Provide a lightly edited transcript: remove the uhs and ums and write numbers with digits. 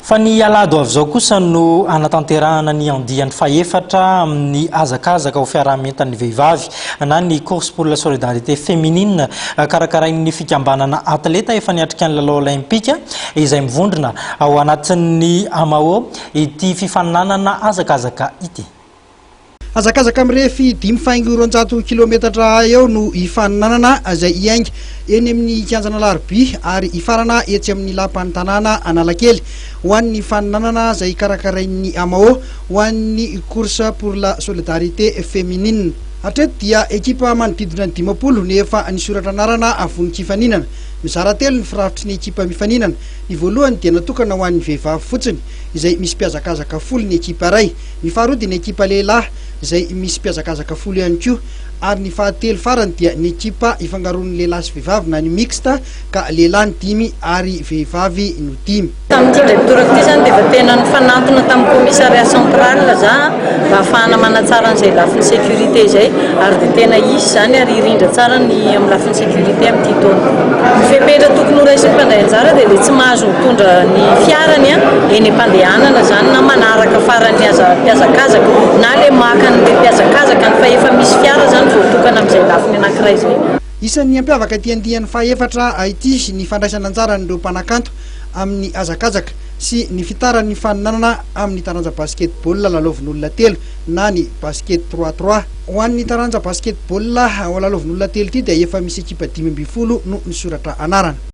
Fa ny alahady ho avy izao kosa no hanatanterahana ny andiany fahefatra amin'ny hazakazaka ho fiaraha-mientan'ny vehivavy na ny Course pour la solidarité féminine karakarain'ny fikambanana atleta efa niatrika ny lalao olaimpika izay mivondrona ao anatin'ny AMAO ity fifaninanana hazakazaka ity. Hazakazaka mirefy 2.5 kilometatra eo no hifaninanana izay hiainga eny amin'ny kianjan'Alarobia ary hifarana etsy amin'ny lapan'ny tanàna Analakely ho an'ny faninanana izay karakarain'ny AMAO ho an'ny Course pour la solidarité féminine. Hatreto dia ekipa manodidina ny 50 no efa nisoratra anarana vonon-kifaninana. Mizara telo ny firafitry ny ekipa mifaninana. Ny voalohany dia natokana ho an'ny vehivavy fotsiny izay misy mpihazakazaka 10 ny ekipa iray. Ny faharoa dia ny ekipa lehilahy izay misy mpihazakazaka 10 ihany koa ary ny fahatelo farany dia ny ekipa ifangaroan'ny lehilahy sy vehivavy na ny mixte ka lehilahy ny dimy ary vehivavy no dimy. Tamin'ity indray mitoraka ity izany dia efa tena nifanantona tamin'ny commissariat central za mba hahafahana manatsara an'izay lafiny sécurité izay ary dia tena hisy izany ary hirindra tsara ny amin'ny lafiny sécurité amin'ity taona ity. Ny fepetra tokony ho raisin'ny mpandray anjara dia ilay tsy mahazo mitondra ny fiarany eny am-pandehanana izany na manaraka faran'ny mpihazakazaka na ilay maka an'ilay mpihazakazaka fa efa misy fiara izany voatokana amin'izay lafiny anankiray izay. Isan'ny hampiavaka ity andiany fahefatra ity ny fandraisana anjaran'ireo mpanakanto amin'ny hazakazaka sy ny fitaran'ny faninanana amin'ny taranja basket-ball lalaovin'olona telo na ny basket trois trois. Ho an'ny taranja basket-ball lalaovin'olona telo ity dia efa misy ekipa 15 no nisoratra anarana.